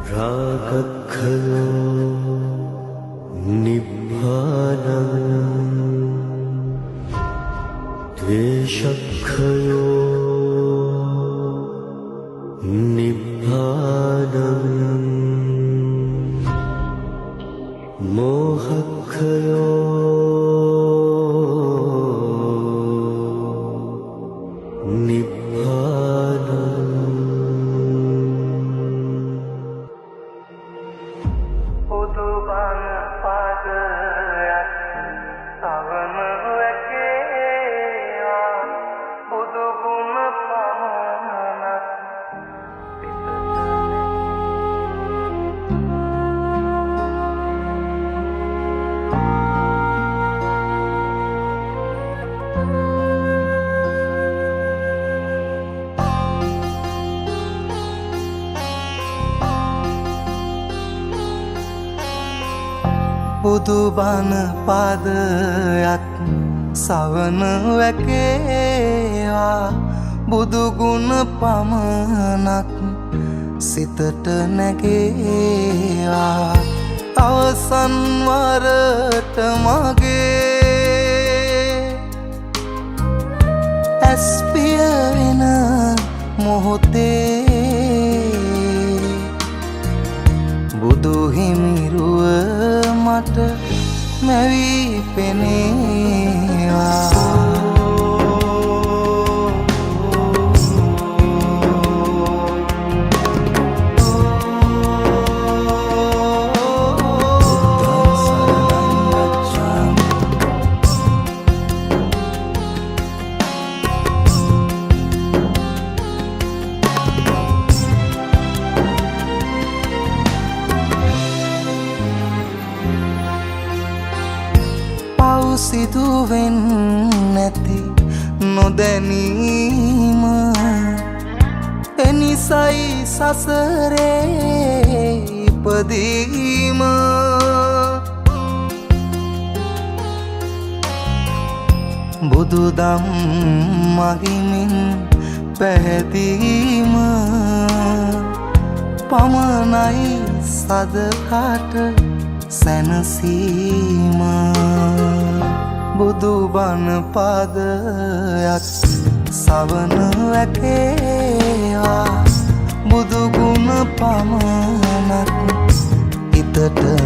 රාගක්ඛයෝ නිබ්බානං ද්වේෂක්ඛයෝ නිබ්බානං මෝහක්ඛයෝ නිබ්බානං. බුදුබණ පදයක් සවන වැකේවා, බුදුගුණ පමණක් සිතට. බුදුබණ පදයක් සවන වැකේවා, බුදුගුණ පමණක් සිතට නැගේවා. අවසන් වරට මගේ ඇස් පිය වෙන මොහොතේ බුදු හිමිරුව මට මැවී පෙනේවා. බුද්ධං සරණං ගච්ඡාමි. පව් සිදුවෙන් නැති නොදැනීම එනිසයි සසරේ ඉපදීම. බුදුදම් මහිමින් පැහැදීම පමණයි සදහට සැනසීම. බුදුබණ පදයක් සවන වැකේවා, බුදුගුණ පමණක් හිතට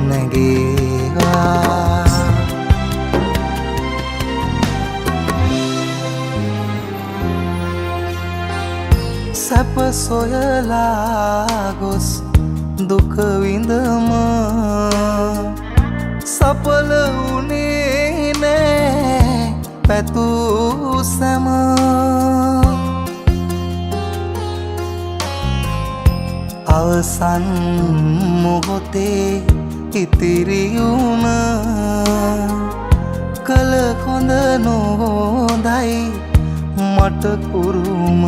නැගේවා. සැප සොයලා ගොස් දුක විඳම සපල වුණේ නෑ පැතූ සැම. අවසන් මොහොතේ ඉතිරි වුණ කළ හොඳ නොහොඳයි මට කුරුම.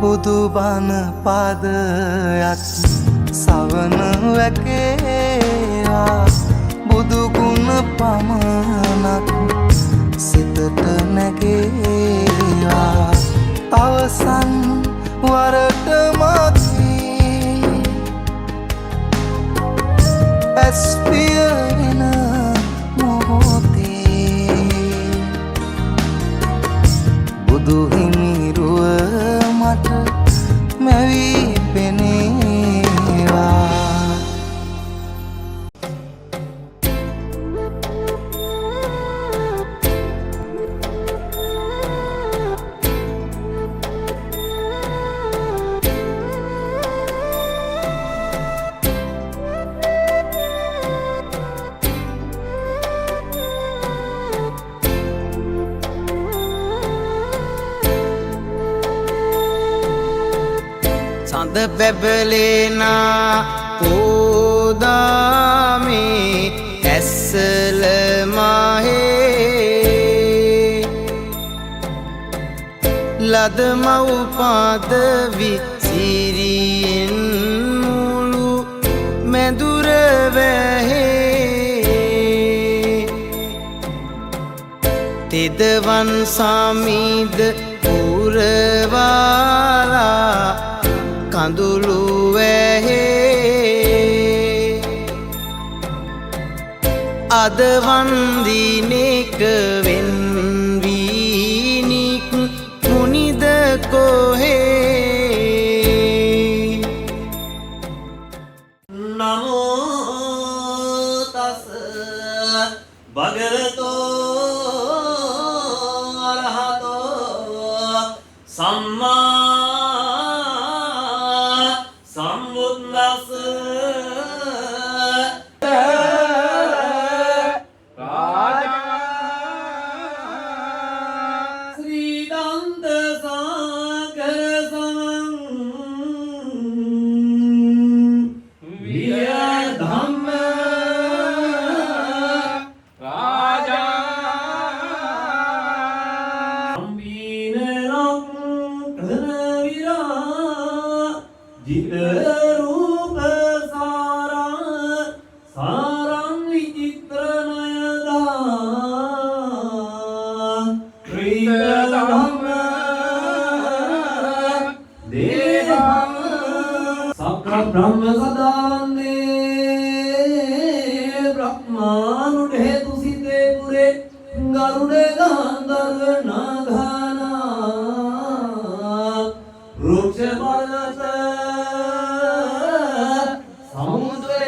බුදුබණ පදයක් සවන වැකේවා, බුදුගුණ පමණක් සිතට නැගේවා. අවසන් වරට මගේ ඇස් පිය වෙන මොහොතේ බුදු හිමිරුව මට මැවී පෙනේවා. සඳ බැබලෙනා පෝදාමේ ඇස්සල මහේ ලද මව් පාදවි සිරියෙන් මුළු මැදුර වැහේ. තෙදවන් සාමීද පුරවාලා කඳුළු අද වන්දිනේක වෙන් වී නික් මුනිද කොහේ. නමෝ තස් භගවතෝ අරහතෝ සම්මා සම්බුද්දස්ස. ශ්‍රී දන්ත සාගර සමං විය ධම්ම සම්පීන රක්ඛන විරා ජිත රූප සාරා සාරං විචිත්‍ර නයදා ත්‍රිත ධම්ම දේහං සක්‍ර බ්‍රහ්ම සදා වන්දේ බ්‍රහ්මානුඩේ තුසිතේ පුරේ ගරුඩ ගාන්ධර්ව නාගානා වෘක්ෂ පර්වත සමුද්‍රේ.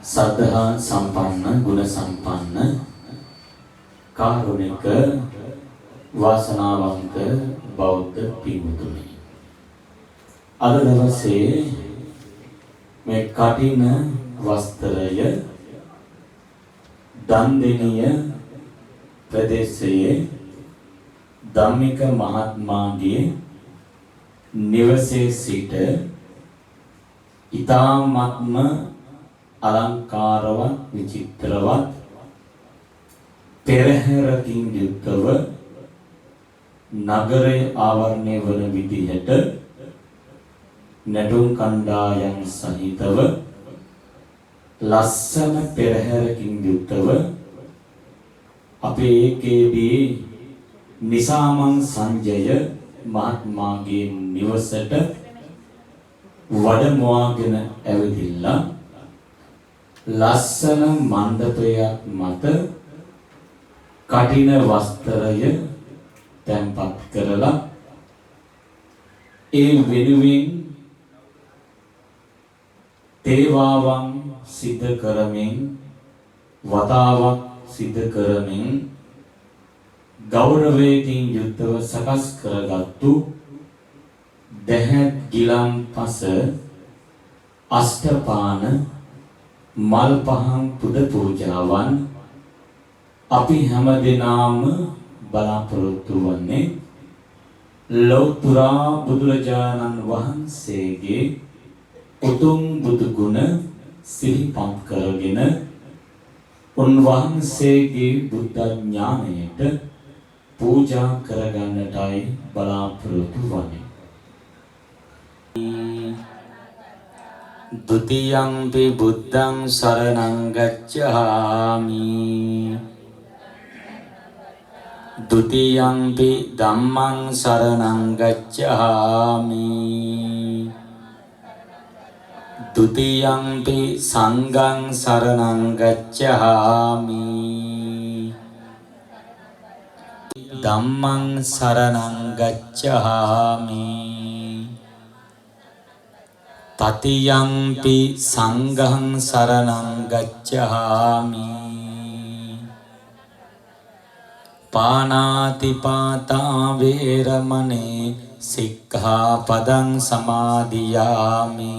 සද්ධා සම්පන්න, ගුණ සම්පන්න, කාරුණික, වාසනාවන්ත බෞද්ධ පින්වතුනි, අද දවසේ මේ කඨින වස්ත්‍රය දන්දෙනිය ප්‍රදේශයේ ධම්මික මහත්මාගේ නිවසේ සිට ඉතාමත්ම අලංකාරවත්, විචිත්‍රවත් පෙරහැරකින් යුක්තව නගරය ආවරණය වන විදිහට නැටුම් කණ්ඩායම් සහිතව ලස්සන පෙරහැරකින් යුක්තව අපේ ඒකේදී නිසාමන් සංජය මහත්මාගේ නිවසට වඩමවාගෙන ඇවිදිලා ලස්සන මණ්ඩපයක් මත කඨින වස්ත්‍රය තැන්පත් කරලා ඒ වෙනුවෙන් තේවාවන් සිද්ධ කරමින්, වතාවක් සිද්ධ කරමින්, ගෞරවයකින් යුක්තව සකස් කරගත්තු දැහැත් ගිලන්පස අෂ්ටපාන මල් පහන් පුද පූජාවන් අපි හැම දෙනාම බලාපොරොත්තු වන්නේ ලෞතර බුදුරජාණන් වහන්සේගේ උතුම් බුදු ගුණ සිහිපත් කරගෙන උන්වහන්සේගේ බුද්ධ ඥානයට පූජා කරගන්නටයි බලාපොරොත්තු වන්නේ. ဒ ුතියම්පි බුද්ධං සරණං ගච්ඡාමි, ဒ ුතියම්පි ධම්මං සරණං ගච්ඡාමි, ဒ ුතියම්පි සංඝං සරණං ගච්ඡාමි, ධම්මං සරණං ගච්ඡාමි, තතියම්පි සංඝං සරණං ගච්ඡාමි. පාණාති පාතා වේරමණී සික්ඛාපදං සමාදියාමි.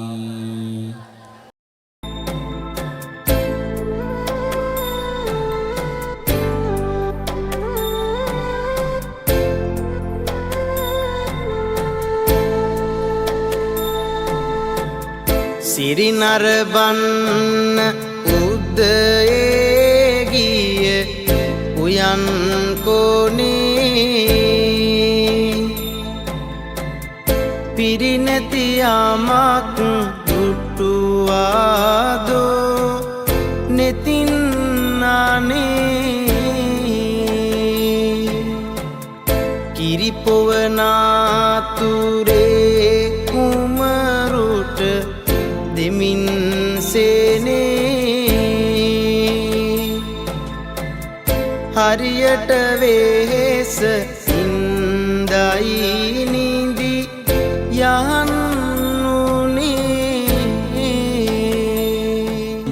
සිරිනරබන්න උදයේ ගිය උයන් කොනේ පිරිනැති යමක් දුටුවාදෝ නෙතින් අනේ කිරිපොවනාතුරේ කුමරුට දෙමින් සේනේ හරියට වෙහෙස ඉන්දයි නිදි යහනුනේ.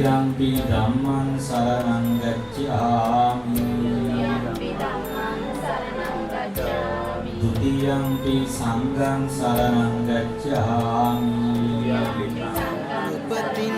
යම්පි ධම්මං සරණං ගච්ඡාමි. ဒ ුතියම්පි සංඝං සරණං ගච්ඡාමි. උපතින්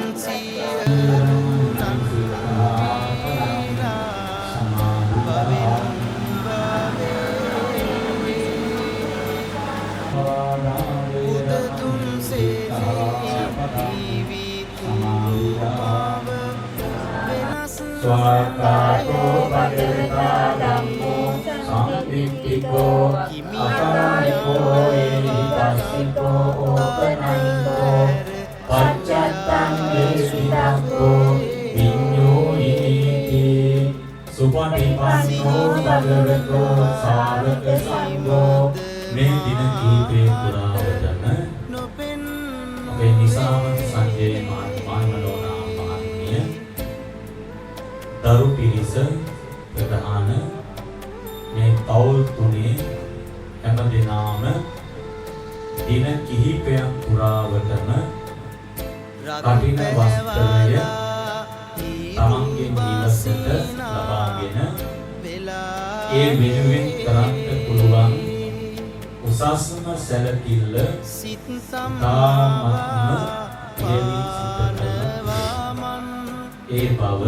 ස්වාකාරෝ භගවතා ධම්මෝ සම්පිට්ඨිකෝ අපානිකෝ ඒහිපස්සිකෝ ඕපනයිකෝ පච්චත්තං වේසිතක්කෝ විඤ්ඤෝහීති සුපටිපන්නෝ භගවතෝ ශාවක සංඝෝ. මේ දින කිහිපය පුරාවටම අපේ නිසාවන්ත සංජය මහත්මයා මනෝනා මහත්මිය දරු පිරිස ප්‍රධාන මේ පවුල් තුනේ හැම දෙනාම දින කිහිපයක් පුරාවටම කඨින වස්ත්‍රය තමන්ගේ නිවසට ලබාගෙන ඒ වෙනුවෙන් කරන්න පුළුවන් උසස්ම සැලකිල්ල ඉතාමත්ම ඉහළින් සිද්ධ කරලා ඒ බව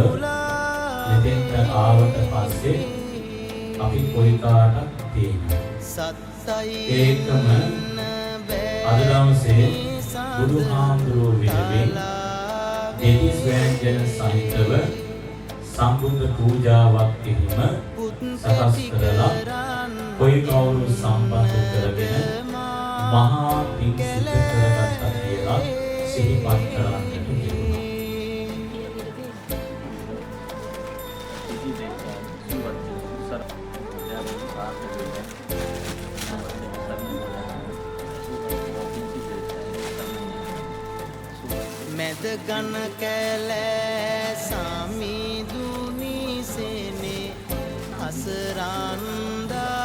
මෙතෙන්ට ආවට පස්සේ අපි කොයි කාටත් පේනවා. ඒකම අද දවසේ බුදුහාමුදුරුවෝ වෙනුවෙන් දෙතිස් ව්‍යංජන සහිතව සම්බුද්ධ පූජාවක් එහෙම සකස් කරලා කොයි කවුරු සම්බන්ධ කරගෙන මහා පින් සිද්ධ කරගත්තා කියලා සිහිපත් කරන්නට තිබුණා. මැද ගන කැලෑ සාමිදුනි සේනේ අසරන්දා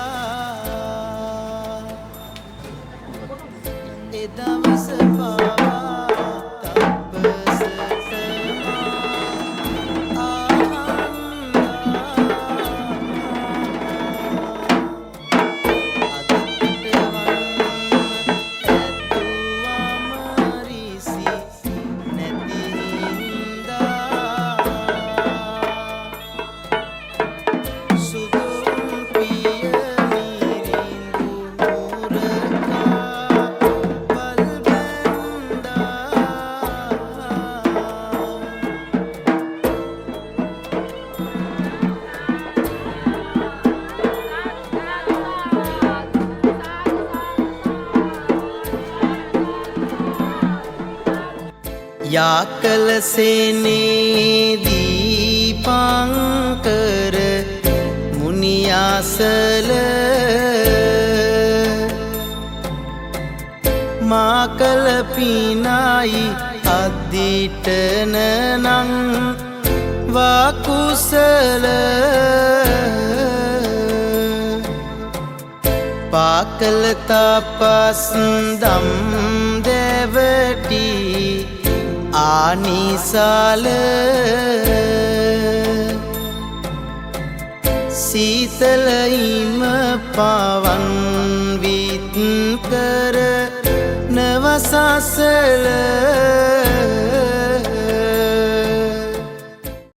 එදවස පවා තප්පසට ආහන්දා අද පිටවන්න ඇතුවම රිසි නැති හින්දා සුදුන් පිය මිරිඟු මුරකා බල් බැන්දා. යාකල සේනේ දීපංකර මුනියාසල මාකල පිනයි අද්දිටන නං වාකුසල පාකල තපස් දම් දෙවටි ආනිසාල සීතල ඉම පවන් විත් කර නවසසල.